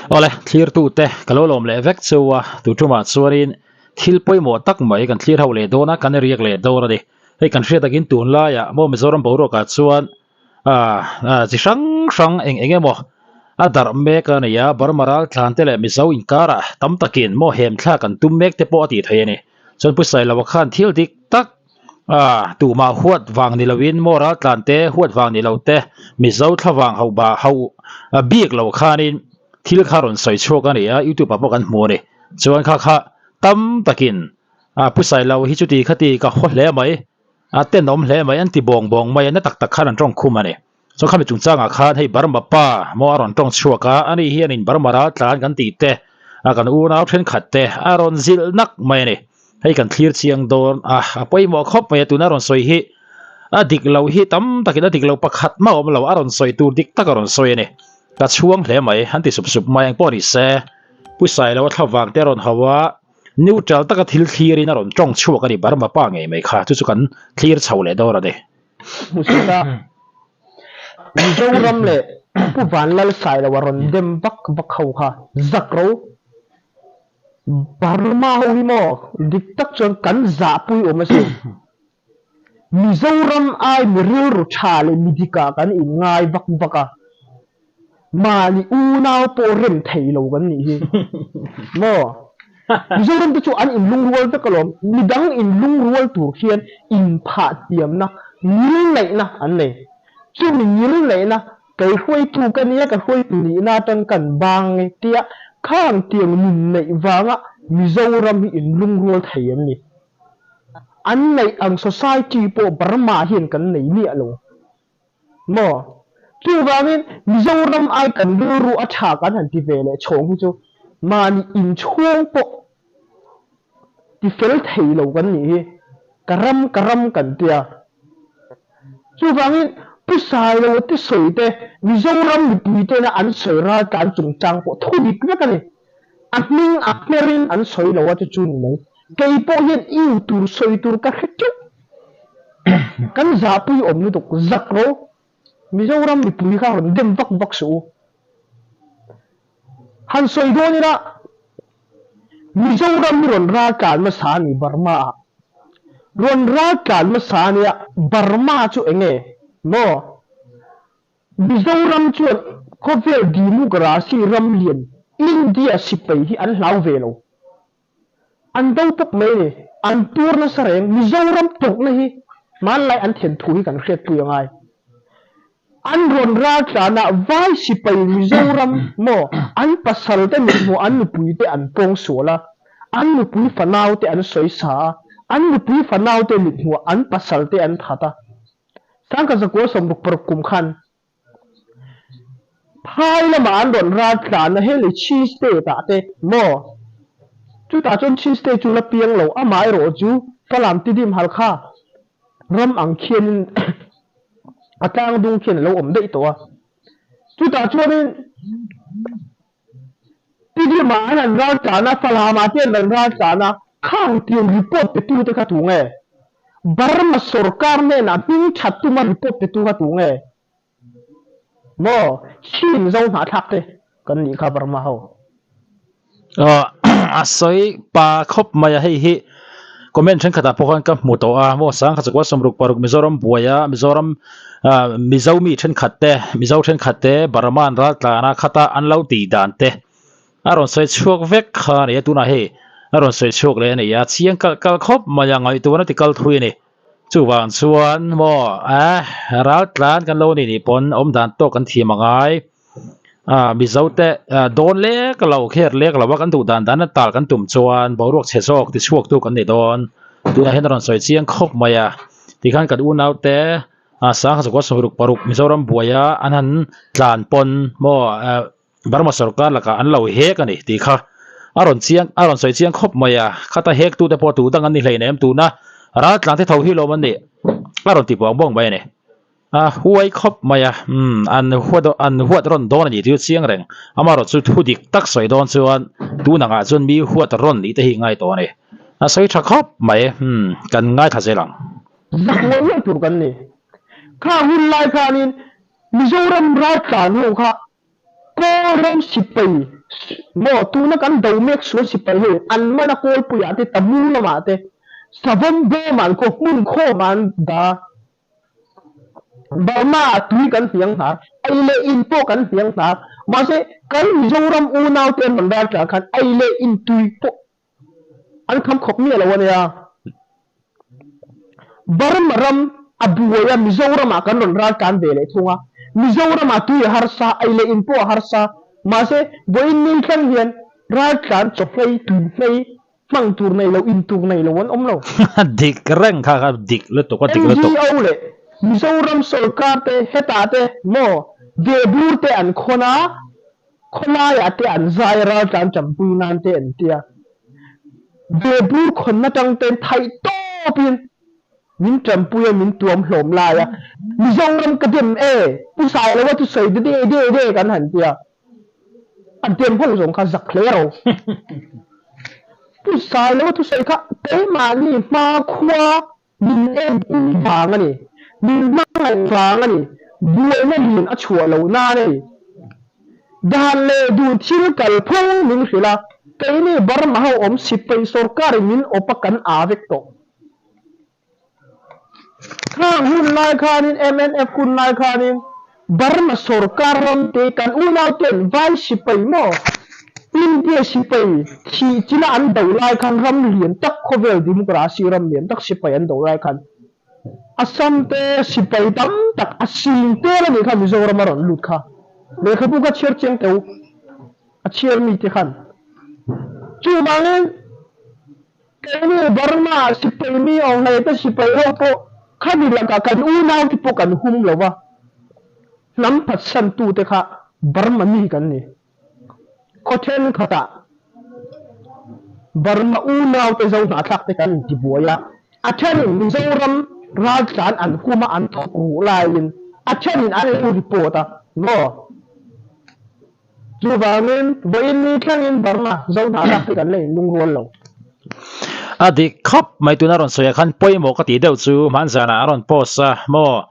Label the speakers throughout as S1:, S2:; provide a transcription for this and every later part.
S1: Awle, thlirtute ka lo lawm leh vek cheu a, tu tumah chuanin thil pawimawh tak mai kan thlir ho leh dawn a, kan riak leh dawn a ni. Hei kan hriat takin tunlaiah maw Mizoram boruakah chuan ah chi hrang hrang eng eng emaw a darh mek a ni a, Burma raltlan te leh Mizo inkarah tam takin maw hem thlak an tum mek te pawh a tih theih a ni. Chuan Pu Sailoa khan thil dik tak ah tumah huat vang ni loin maw raltlan te huat vang ni lo te Mizo thlavang ho ba ho bik lo khanin thil kha rawn sawi chhuak a ni a, youtube ah pawh kan hmu a ni. Chuan kha kha tam takin ah Pu Sailo hi chuti khati ka haw hle mai a tenawm hle mai an ti bawng bawng mai a na tak tak khan an tawng khum a ni. Chuan khami chungchangah khan hei Burma pa maw a rawn tawng chhuak a, ani hianin Burma raltlan kan tih te a kan unau thenkhat te a rawn zilh nak mai a ni. Hei kan thlir chiang dawn a, a pawimawh khawp mai a tuna rawn sawi hi a dik lo hi tam takin a dik lo pakhat mah a awm lo a rawn sawi tur dik tak a rawn sawi a ni. Ka chhuang hle mai an ti sup sup mai ang pawh ni se Pu Sailoa thlavang te a rawn hau a, neutral taka thil thlirin a rawn tawng chhuak a ni Burma pa ngei mai kha chu chu kan thlir chho leh dawn a ni.
S2: Hmusit a, Mizoram leh Pu Vanlalsailoa rawn dem vak vak ho kha zak ro. Burma ho hi maw dik tak chuan kan zahpui awm asin. Mizoram ai mi rilru tha leh mi dikah kan inngai vak vak a, mahni unau pawh rem thei lo kan nih hi maw. Mizoram te chu an inlungrual vek alawm, midang inlungrual tur khian inphah thiamna, ngilneihna an nei. Chumi ngilneihna kei hruaitu ka nia, ka hruaitu nihna atang kan bang e tia khang tiang nun neih vanga Mizoram hi inlungrual thei an ni. An neih ang society pawh Burma hian kan nei miah lo maw? Chuvangin Mizoram ai kan rilru a tha kan han ti ve leh chhawng hi chu mahni inchhung pawh ti fel thei lo kan nih hi, ka ram ka ram kan tia. Chuvangin Pu Sailo te sawi te Mizoram mipui tena an sawi raltlan chungchang pawh thu dik vek a ni. A hming a hmerin an sawi lo a chu chu ni mai. Kei pawh hian iu tur sawi tur ka hre teuh. Kan zahpui awm lutuk zak ro. Mizoram mipui kha rawn dem vak vak suh u. Han sawi dawn ila Mizoram hi rawn ral tlan hmasa a ni Burma ah. Rawn ral tlan hmasa a nia Burma chu enge maw? Mizoram chuan khawvel democracy ram lian India sipai hi an hlau ve lo. An do tawp mai a ni. An tur nasa reng. Mizoram tawkna hi hmanlai an then thu hi kan hriatpui a ngai. An rawn ral tlan a, vai sipai Mizoram maw an pasal te mithmuh an nupui te an pawng sual a, an nupui fanau te an sawi sa a, an nupui fanau te mithmuh an pasal te an that a. Sangkazakua 66 kum khan Phai lamah an rawn ral tlan a, hei Chin State ah te maw? Chutah chuan Chin State chu la piang lo, amaherawh chu Falam Tidim Halkha ram ang khianin a tlang dung khian a lo awm daih tawh a. Chutah chuanin Tidim ah an han ral tlan a, Falam ah te an rawn ral tlan a, khang tiang report pe tu te kha tu nge? Burma sorkar hnenah hming that tuma report pe tu kha tu nge? Maw? Chin zo hnahthlak te kan nih kha Burma ho.
S1: A sawi pa khawp mai a, hei hi comment thenkhatah pawh khan ka hmu tawh a, maw sangkhat chakua 66 Mizoram buaia Mizoram Mizo mi thenkhat te Mizo thenkhat te Burma an ral tlan a khata an lo tih dan te A rawn sawi chhuak vek kha a ni a, tunah hei a rawn sawi chhuak leh a ni a, chiang kalh kalh khawp mai a, ngaihtuahna ti kal thui a ni. Chuvang chuan maw eh ral tlan kan lo ni nih pawn awm dan tawk kan thiam a ngai. Ah Mizo te dawn lek lo kher lek lo a kan duh dan dan a tal kan tum chuan boruak chhe zawk ti chhuak tu kan ni dawn. Tunah hian a rawn sawi chiang khawp mai a, tikhan kan unau te ah sangha 66 Mizoram buaia an han tlan pawn maw eh Burma sorkar lakah an lo hek a ni tih kha a rawn chiang a rawn sawi chiang khawp mai a, khata hek tute pawh tu dang an ni hleinem tuna raltlang te tho hi lawm an nih a rawn ti buang buang mai a ni. A huai khawp mai a, umm an huat an huat rawn dawn a ni tih chu chiang reng, amaherawh chu thu dik tak sawi dawn chuan tun angah chuan mi huat rawn nih te hi ngai tawh a ni. A sawi tha khawp mai, umm kan ngaithla zel ang.
S2: Zak ngawih ngawih tur kan ni. Kha hun lai khanin Mizoram raltlan ho kha Kawlram sipai Maw tuna kan do mek sual sipai ho an man a kawlpuiah te Tamu lamah te Savawm bawmah an khaw hmun khawmah an dah a. Burma ah tui kan hniang hnar, ei leh in pawh kan hniang hnar. Mahse kan Mizoram unau te an rawn ral tlan khan ei leh in tui pawh an kham khawp miah lo a nia. Burma ram a buai a, Mizoram ah kan rawn ral tlan ve leh thung a. Mizoram ah tui a harsa, ei leh in pawh a harsa. Mahse vawiin ni thleng hian ral tlan chaw hlei, tui hlei hmang tur nei lo, in tur nei lo an awm lo.
S1: Dik reng kha kha dik lutuk a dik lutuk.
S2: NGO leh Mizoram sawrkar te hetah te maw ve bur te an khawn a, khawlaiah te an zai a raltlan champui nan te an tia. Ve bur khawn atang ten theih tawpin min champui a min tuam hlawm lai a, Mizoram ka dem e, Pu Sailoa chu sawi de de de kan han tia. A dem ho zawng kha zak hle ro. Pu Sailoa thusawi kha keimahni hmakhua min en pui vang a ni, min hmangaih vang a ni, buaina lian a chhuah loh nan a ni. Dan leh duh thil kalphung min hrilh a, keini Burma ho awm sipai sorkarin min awp a kan aa vek tawh. Khang hun lai khanin mnf hun lai khanin Burma sorkar ram te kan unau ten vai sipai maw India sipai thih chila an do lai khan ram lian tak khawvel democracy ram lian tak sipai an do lai khan Assam te sipai tam tak a sing tel anih kha Mizoram a rawn lut kha lehkhabu kha chhiar chiang teu a chhiar mi te khan chuvangin Keini Burma sipai mi awm hlei te sipai ho pawh khami lakah kan unau te pawh kan hum lo va, hnam phatsan tu te kha Burma mi kan ni. Khaw thenkhatah Burma unau te zo hnahthlak te kan intibuai a, a thenin Mizoram raltlan an hum a an thawk ruh laiin a thenin an lo report a, maw? Chuvangin, vawiin ni thlengin Burma Zohnahnak hi kan la inlungrual lo.
S1: A dik khawp mai tuna rawn sawi ah khan pawimawh ka tih deuh chu hmanzanah a rawn post a maw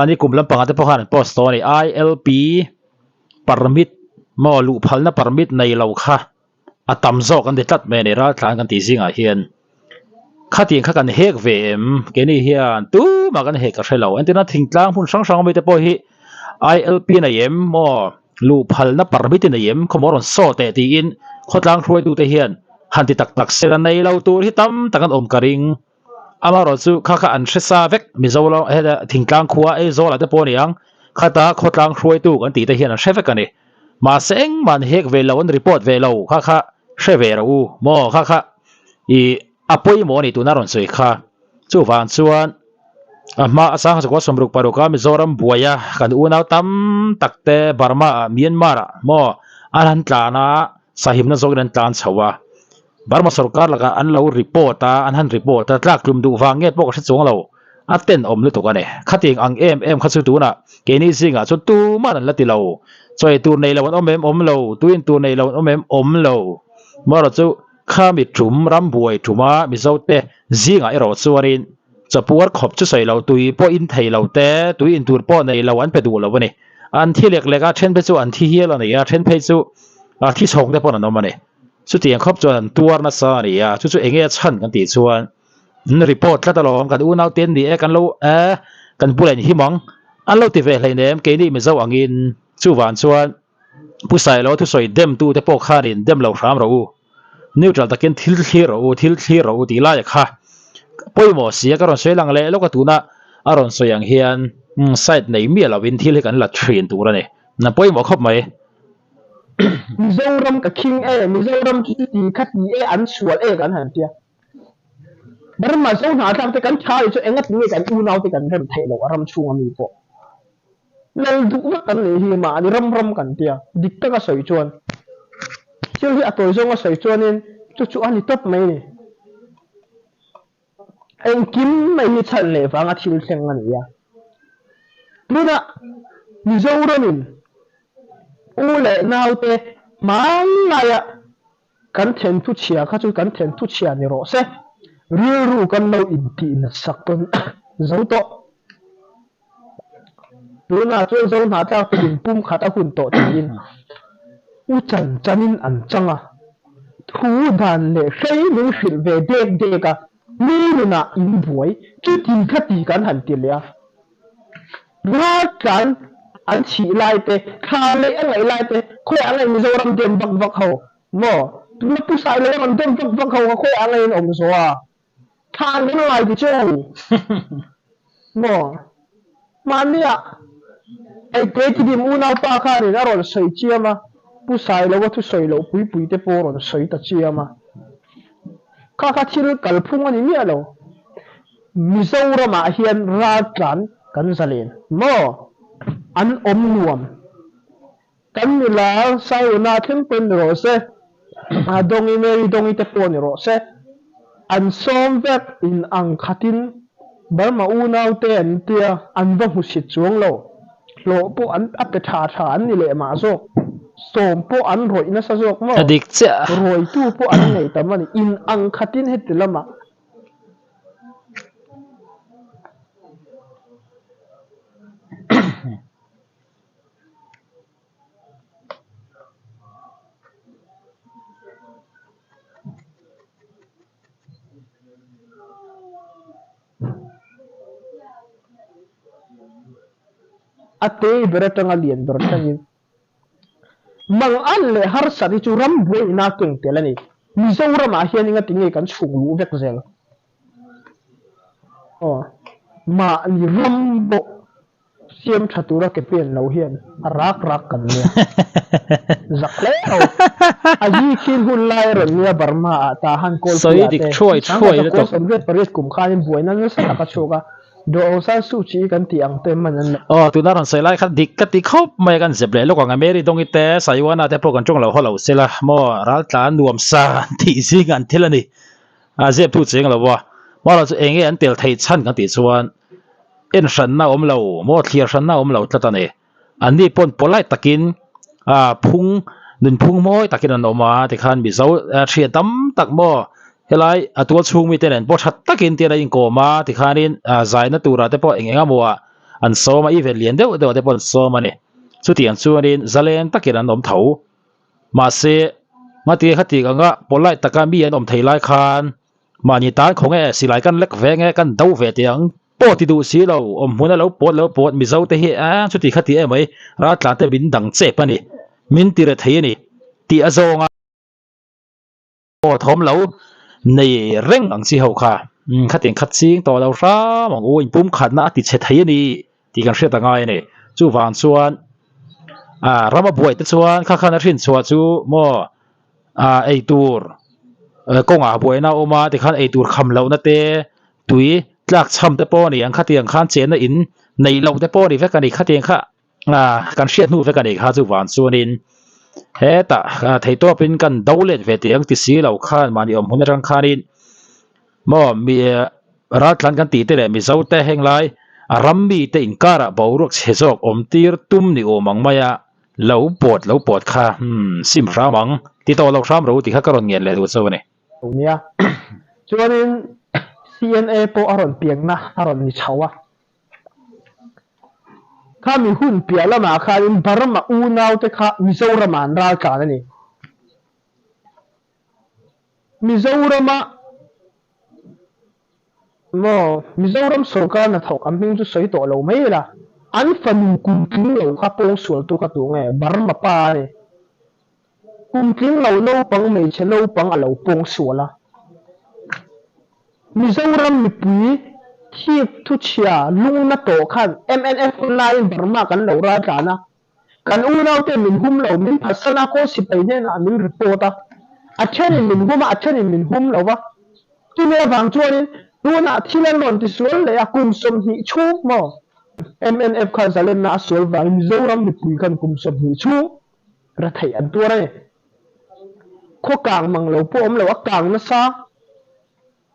S1: ni kum lampangah te pawh khan an post tawh a ni ILP permit maw luhphalna permit nei lo kha a tam zawk an ti tlat mai a ni raltlan kan tih zingah hian khatiang kha kan hek ve em keini hian tumah kan hek ka hre lo entirna thingtlang hmun hrang hrang mite pawh hi ILP nei em maw luh phalna permit nei em khawmaw rawn saw teh tiin khawtlang hruaitute hian han ti tak tak sela nei lo tur hi tam tak an awm ka ring amaherawh chu kha kha an hre sa vek Mizo heta thingtlang khua Aizawl ah te pawh a ni ang khata khawtlang hruaitu kan tih te hian an hre vek a ni. Mahse engmah an hek ve lo, an report ve lo kha kha hre ve rawh u maw kha kha ih a pawimawh a ni tuna rawn sawi kha. Chuvang chuan a hma a sang zakua 66 a Mizoram buaia kan unau tam tak te Burma ah Myanmar ah maw an han tlan a sahimna zawkin an tlan chho a. Burma sorkar lakah an lo report a, an han report a, tlak tlum duh vang nge pawh ka hre chuang lo, a tenawm lutuk a ni. Khatiang ang em em kha chu tunah keini zingah chuan tuman an la ti lo. Chawi tur nei lo an awm em awm lo, tuin tur nei lo an awm em awm lo. Marawh chu khami tum rambuai tuma Mizote zingah erawh chuanin chapuar khawp chu sawi lo, tui pawh in thei lo te, tui in tur pawh nei lo an pe duh lo a ni. An thi lek lek a, then phei chu an thi hial a ni a, then phei chu thi chhawng te pawh an awm a ni. Chutiang khawp chuan an tuar nasa a ni a, chu chu enge a chhan kan tih chuan an report tlat alawm, kan unau te an ni e, kan lo e, kan bulah in him ang, an lo ti ve hleinem keini Mizo angin chuvang chuan Pu Sailo thusawi dem tu te pawh khanin dem lo hram rawh u, neutral takin thil thlir rawh u, thil thlir rawh u tih laia kha pawimawh sia ka rawn sawi lang leh lawk a tuna a rawn sawi ang hian side nei miah lovin thil hi kan la thin tur a ni, a pawimawh khawp mai.
S2: Mizoram ka khing e, Mizoram chu chuti kha ti e, an sual e kan han tia. Burma zo hna thlak te kan tha leh chu enga tinge kan unau te kan rem theih loh a ram chhunga mi pawh. Lal duh vek kan nei hi mahni ram ram kan tia, dik taka sawi chuan thil hi a tawi zawnga sawi chuanin chu chu a ni tawp mai ni. Engkim mai hi chhan leh vanga thil thleng a ni a. Tunah Mizoramin u leh naute hmanlaia kan thenthu chhia kha chu kan thenthu chhia ni rawh se, rilru kan lo intih nat sak tawn zo tawh. Tunah chuan zo hnahthlak te in pumkhat a hun tawh tiin. U chan chanin an chang a, thu dan leh hrei min hrilh ve dek dek a, mi nunah in buai chuti khati kan han ti leh a. Raltlan an chhih lai te, thla leh a ngaih lai te, khawiah nge Mizoram dem vak vak ho maw? Tuna Pu Sailo a rawn dem vak vak ho kha khawiah nge in awm zawh a? Thla an rawn ngai ti chu maw? Mahnia Aite Tidim unaupa khanin a rawn sawi chiam a, Pu Sailova thusawi loh pui pui te pawh a rawn sawi ta chiam a. Kha kha thil kalphung a ni miah lo. Mizoramah hian raltlan kan zalen maw? An awm nuam. Kan nula Saiuna thleng pawhin ni rawh se, Dawngi Mary Dawngi te pawh ni rawh se, an sawm vek in ang khatin Burma unaute an tia an va hmusit chuang lo, hlawh pawh an a pe tha tha an ni leh mah zawk, sawm pawh an rawih nasa zawk maw?
S1: A dik chiah.
S2: Rawitu pawh an nei tam a ni, in ang khatin heti lamah. A te ber atanga lian ber thlengin Mangan leh harsat hi chu ram buaina keng tel a ni. Mizoramah hian engati nge kan chhung luh vek zel? Aw, mahni ram pawh Siam tha tura ke pen lo hian a rak rak kan nia. Zak hle lo. A zi khin hun lai a rawn nia Burma ah ta han
S1: Sawi
S2: Kawlpuia
S1: dik
S2: te.
S1: thuai
S2: Sangha
S1: thuai
S2: ka
S1: lutuk.
S2: kawl 88 kum khanin buaina nasa tak a chhuak a, Daw Aung San Suu Kyi kan tih ang te man an lo.
S1: Aw, tuna rawn sawi lai khan dik ka ti khawp mai a, kan zep leh lawk ang a, Mary Dawngi te, Saiwana te pawh kan tawng lo haw lo sela maw, raltla nuam sa an tih zing an thil a ni, a zep tu cheng lo a, maw chu eng nge an tel theih chhan kan tih chuan En hranna awm lo maw thliar hranna awm lo tlat a ni. Anni pawn polite takin ah phung nunphung mawi takin an awm a tikhan Mizo thian tam tak maw helai a tual chhung mite nen pawh tha takin tian a inkawm a tikhanin ah zaina turah te pawh eng eng emaw ah an sawm a event lian deuh deuh ah te pawh an sawm a ni. Chutiang chuanin zalen takin an awm tho. Mahse ngatinge khatik anga polite taka mi an awm thei lai khan Mahni tan khaw nge silai kan lek ve nge kan do ve teh ang pawh ti duh si lo, awm hmun a lo pawt lo pawt Mizo te hi a chuti kha ti em mai, raltlan te min dang chep a ni, min ti re thei a ni tih a zawng a aw thawm lo nei reng ang chi ho kha khatiang khat ching tawh lo hram ang u inpum khatna a ti chhe thei a ni tih kan hriat a ngai a ni. Chuvang chuan rama buai te chuan kha khan a hrin chhuah chu maw ah eitur kawngah buaina a awm a tikhan eitur kham lohna te tui tlak chham te pawh a ni ang khatiang khan chenna in neih loh te pawh a ni vek a ni khatiang kha ah kan hriat hnu vek a ni kha chuvang chuanin hetah theihtawpin kan do let ve tih ang ti si lo khan mahni awm hun atang khanin maw mi raltlan kan tih te leh Mizo te heng lai a ram mite inkarah boruak chhe zawk awm tir tum ni awm ang mai a. Lo pawt lo pawt kha umm sim hram ang, ti tawh lo hram ro tih kha ka rawn ngen leh duh chauh a ni.
S2: Lo nia. Chuanin CNA pawh a rawn piangna a rawn ni chho a. Khami hun piah lamah khanin Burma unaute kha Mizoramah an raltlan a ni. Mizorama Maw, Mizoram sorkar hnathawk an hming chu sawi tawh lo mai ila, an fanu kum tling lo kha pawngsualtu kha tu nge? Burma pa a ni. Kum tling lo naupang hmeichhe naupang a lo pawngsual a. Mizoram mipui thik thuchhia lungna tawh khan mnf laiin Burma kan lo raltlan a, Kan unaute min hum lo, min phatsan a, kawl sipai hnenah min report a, a thenin min hum a, a thenin min hum lo va. Chumi avang chuanin tunah thil an rawn tisual leh a, kum 20 chhung maw? Mnf khan zalenna a sual vangin Mizoram mipui khan kum 20 chhung retheih an tuar a ni. Khaw kang mang lo pawh awm lo, a kang nasa,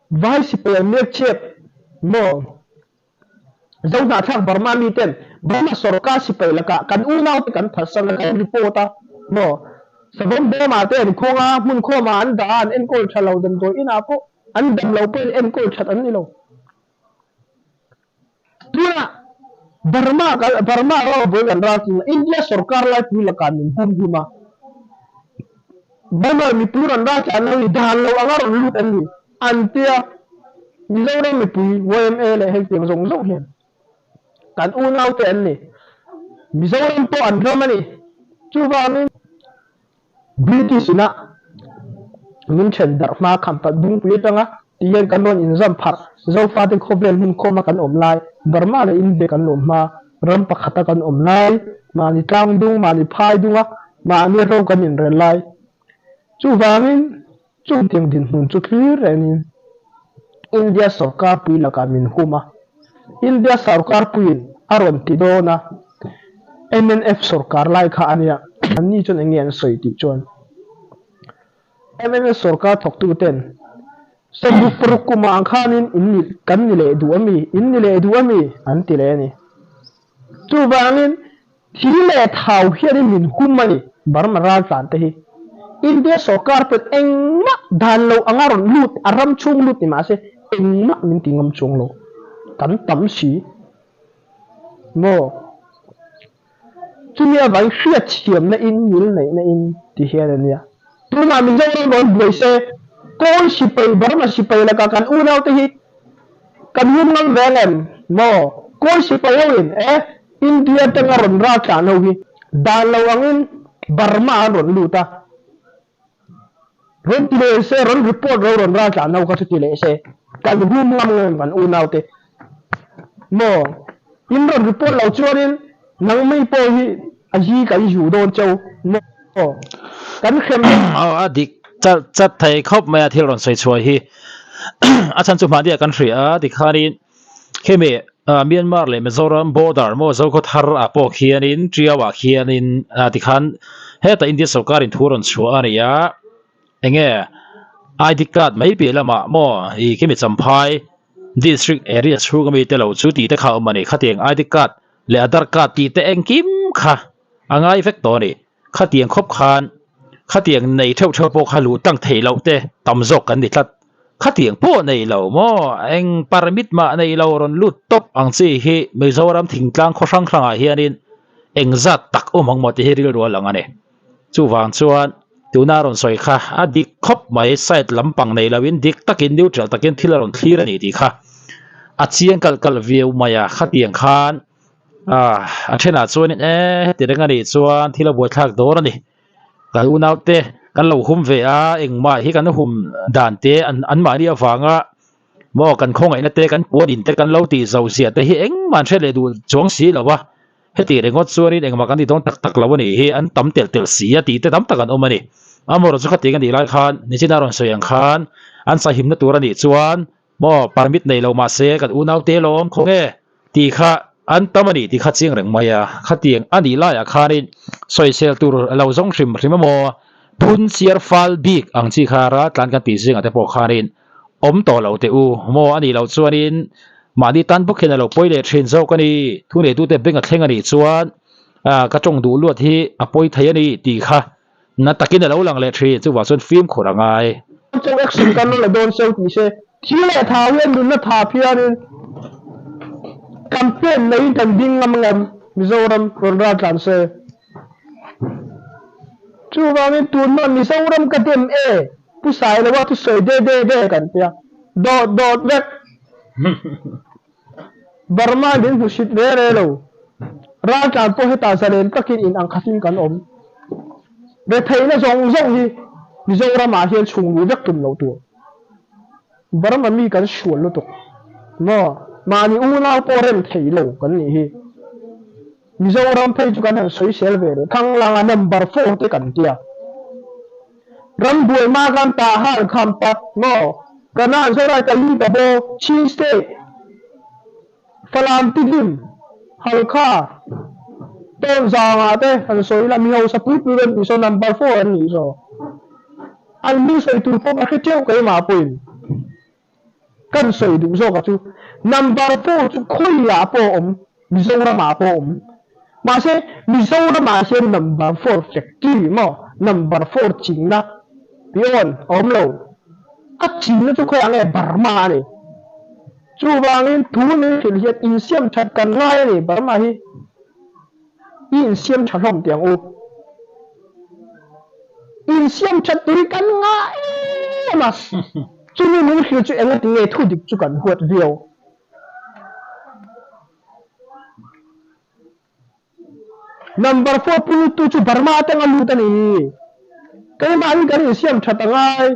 S2: vai sipai an nek chep maw? Zohnahthlak Burma miten Burma sorkar sipai lakah kan unaute kan phatsan a, kan report a maw? Savawm bawmah te an khuang a, hmun khawmah an dah a, an enkawl tha lo, damdawi inah pawh an dam lo pawhin enkawl that an ni lo. Tunah Burma kal Burma ram a buai kan ral thin a, India sorkar laipui lakah min humhim a. Burma mipui rawn ral tlan lo hi dan lo anga rawn lut an ni an tia. Mizoram mipui yma leh hengtiang zawng zawng hian kan unaute an ni. Mizoram pawh an ram a ni. Chuvangin British ina min then darh hma kham pat dungpui atanga ti hian kan rawn inzam pharh. Zofate khawvel hmun khawma kan awm lai, Burma leh India kan awm hma, ram pakhata kan awm lai, mahni tlang dung, mahni phai dunga mahni ro kan inrel lai. Chuvangin chutiang dinhmun chu thlir rengin India sorkar pui lakah min hum a, India sorkar puiin a rawn ti dawn a, mnf sorkar lai kha a nia. Anni chuan eng nge an sawi tih chuan mnf sorkar thawktuten Sawmruk paruk kumah ang khanin in ni kan ni leh duh a mi, in ni leh duh a mi an ti leh a ni. Chuvangin Thi leh thau hianin min hum a ni, Burma raltlan te hi. India sorkar pawhin engmah dan lo anga rawn lut, a ram chhung lut ni mahse engmah min ti ngam chuang lo. Kan tam si maw? Chumi avangin hriatthiamna in ngil neihna in ti hian a nia. Tunah Mizoram rawn buai se, Kawl sipai, Burma sipai lakah kan unaute hi kan hum ngam ve ang em maw? Kawl sipai ho in e India atanga rawn ral tlan ho hi dan lo angin Burma an rawn lut a, rawn ti leh se, rawn report ro rawn ral tlan ho kha chu ti leh se, kan hum ngam ngam kan unaute maw? In rawn report lo chuanin nangmei pawh hi a hi kan zu dawn cheu maw? Kan hrem
S1: Aw a dik chat chat thei khawp mai a thil rawn sawi chhuah hi a chhan chu mahni ah kan hria a tikhanin Hemi Myanmar leh Mizoram border maw Zokhawthar ah pawh khianin Tiau ah khianin tikhan heta India sorkarin thu rawn chhuah a ni a, enge ID card mai piah lamah maw ih khemi Champhai district area chhung ami te lo chu tih te kha a awm a ni, khatiang ID card leh Aadhar card tih te engkim kha a ngai vek tawh a ni, khatiang khawp khan khatiang nei theuh theuh pawh kha luh tlang theih loh te tam zawk kan ni tlat. Khatiang pawh nei lo maw? Eng permit mah nei lo rawn lut tawp ang chi hi Mizoram thingtlang khaw hrang hrangah hianin eng zat tak awm ang maw tih hi rilru a lang a ni. Chuvang chuan tuna rawn sawi kha a dik khawp mai, side lampang nei loin dik takin neutral takin thil a rawn thlir a ni tih kha a chiang kalh kalh viau mai a. Khatiang khan a thenah chuanin e heti reng a nih chuan thil a buaithlak dawn a ni. Kan unaute kan lo hum ve a, engmah hi kan hum dan te an anmahni avanga maw kan khawngaihna te kan puan in te kan lo tih zo zia te hi engmah an hre leh duh chuang si lo a, heti ringawt chuanin engmah kan ti dawn tak tak lo a nih hi an tam telh telh si a tih te tam tak an awm a ni. Amaherawhchu chu khatiang a nih lai khan nichina rawn sawi ang khan an sahimna tur a nih chuan Maw, permit nei lo mahse kan unaute lawm khaw nge tih kha an tam a nih tih kha chiang reng mai a, khatiang a nih laiah khanin sawisel tur a lo zawng hrim hrim emaw phun chiar fal bik ang chi kha raltlan kan tih zingah te pawh khanin awm tawh lo teh u maw a nih loh chuanin mahni tan bawk hian a lo pawi leh thin zawk a ni, thuneitute beng a thleng a nih chuan ka tawng duh luat hi a pawi thei a ni tih kha Na takin a lo lang leh thin, chuvang chuan fimkhur a ngai.
S2: Chu action kan la dawn seuh tih se, thil leh thau hian nunna tha phianin campaign neiin kan ding ngam ngam Mizoram rawn ral tlan se. Chuvangin tunhma Mizoram ka dem e, Pu Sailoa chu sawi de de de kan tia, dawt dawt vek. Burma in min hmuhsit re re lo. Raltlan pawh hetah zalen takin in ang khatin kan awm. Retheihna zawng zawng hi Mizoramah hian chhung luh vek tum lo tur. Burma mi kan sual lutuk. Maw? Mahni unau pawh rem thei lo kan nih hi. Mizoram phei chu kan han sawisel ve leh thanglang a number four te kan tia. Rambuai ma kan tah han kham pat maw? Kanan Zorai ka li ka bo Chin State Falam Tidim Halkha Tawnzangah te han sawi ila mi hausa pui pui rawn tih saw number four an nih saw. An hming sawi tur pawh ka hre teuh keimah pawhin. Kan sawi duh zawk a chu number four chu khawiah pawh a awm Mizoramah pawh a awm. Mahse Mizoramah hian number four factory maw number four chinna pion a awm lo. A chinna chu khawiah nge Burma a ni. Chuvangin thu min hrilh hian insiam that kan ngai a ni Burma hi. I insiam tha hlawm tih ang u. Insiam that turin kan ngah em a, chumi min hrilh chu engati nge thudik chu kan huat viau. Number four pu tu chu Burma atanga lut a ni. Keimahni kan insiam that a ngai.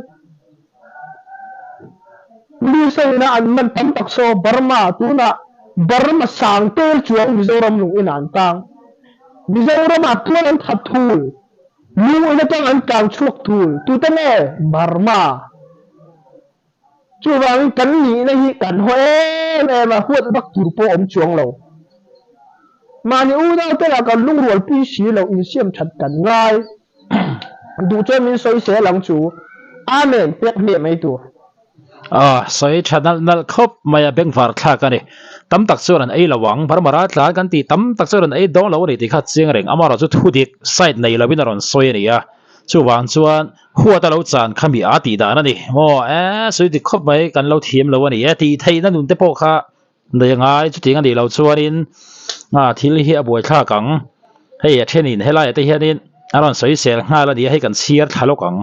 S2: Police ho ina an man tam tak saw Burma tunah Burma sang tel chuang Mizoram lung inah an tang. Mizoramah tual an that thul. Lung in atang an tlang chhuak thul. Tute nge Burma? Chuvangin kan nihna hi kan haw em em a, huat vak tur pawh awm chuang lo. Mahni unaute lah kan lungrualpui si lo, insiam that kan ngai. Duh chuan min sawi sel ang chu. Amen pek hmiah mai tur.
S1: Aw, sawi tha nalh nalh khawp mai a, bengvar thlak a ni. Tam tak chuan an ei lo ang, Burma tlan kan tih tam tak chuan an ei dawn lo a ni tih kha chiang reng. Amaherawhchu thudik side nei lovin a rawn sawi a ni a. Chuvang chuan huat a lo chan kha mi a tih dan a ni. Maw e, sawi dik khawp mai kan lo thiam lo a ni e tih theihna nun te pawh kha nei ngai chutiang a nih loh chuanin a thil hi a buaithlak ang. Hei a thenin helaiah te hianin a rawn sawi sel nghal a ni a, hei kan chhiar thla lawk ang.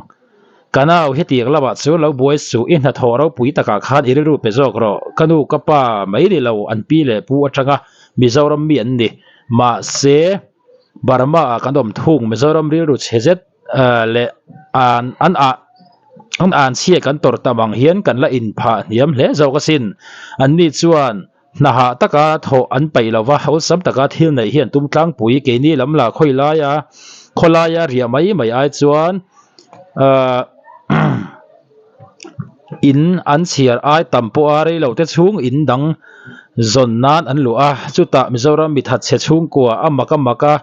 S1: Ka nau hetiang lamah chuan lo buai suh, i hnathawh ropui takah khan i rilru pe zawk rawh. Ka nu ka pa mai ni lo an pi leh pu atanga Mizoram mi an ni. Mahse. Burma ah kan awm thung Mizoram rilru chhe zet leh an an ah an an chhia kan tawrh tam ang hian kan la inphah hniam hle zawk asin. Anni chuan hna hah taka thawh an paih lo va, awlsam taka thil neih hi an tum tlangpui. Keini lam lah khawi laia khawlaia riah mai mai ai chuan ahh in an chhiar ai tam pawha rei lo te chhung in dang zawn nan an luah a, chutah Mizoram mi thatchhe chhungkua a mak a mak a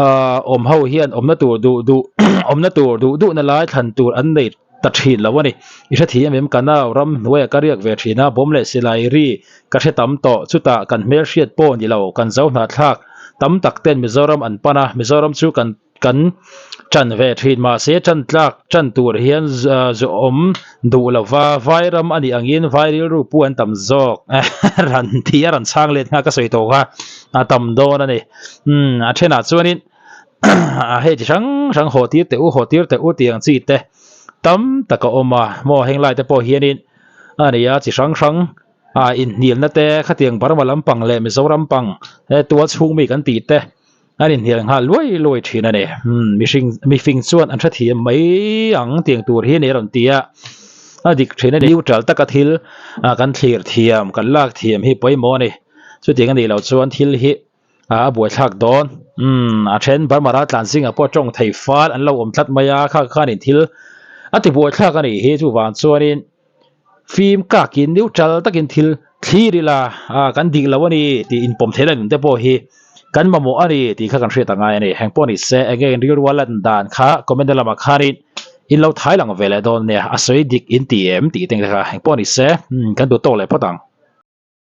S1: ahh awm ho hian awmna tur duh duh awmna tur duh duhna lai thlan tur an nei ta thin lo a ni. I hrethiam em ka nau ram hnuaiah ka riak ve thin a, bawm leh silai ri ka hre tam tawh, chutah kan hmelhriat pawh ni lo, kan zo hnahthlak tam tak ten Mizoram an pan a, Mizoram chu kan Kan ṭan ve ṭhin mahse ṭan tlak ṭan tur hian zawhawm duh lo va, Vairam a nih angin vai rilru pu an tam zawk ran tih a rawn chhang let nghal ka sawi tawh kha a tam dawn a ni. Umm a ṭhenah chuanin hei chi hrang hrang haw tir teh u haw tir teh u tih ang chi te tam tak a awm a, maw heng lai te pawh hianin a ni a chi hrang hrang a inhnialna te khatiang Burma lampang leh Mizoram pang tual chhung mi kan tih te. An inhnial nghal luai luai thin a ni. Umm mihring mifing chuan an hrethiam mai ang tiang tur hi a ni a rawn ti a. A dik thin a ni. Neutral taka thil kan thlir thiam, kan lak thiam hi pawimawh a ni. Chutiang a nih loh chuan thil hi a buaithlak dawn. Umm a then Burma ral tlan zingah pawh tawng thei fal an lo awm tlat mai a, kha khanin thil a ti buaithlak a nih hi. Chuvang chuanin Fim kakin neutral takin thil thlir ila a kan dik lo a ni tih inpawm theih la nun te pawh hi kan mamawh a ni tih kha kan hriat a ngai a ni. Heng pawh ni se enge in rilru a lan dan kha comment lamah khanin in lo thai lang ve leh dawn nia a sawi dik in ti em tih te kha heng pawh ni se kan duh tawk leh phawt ang.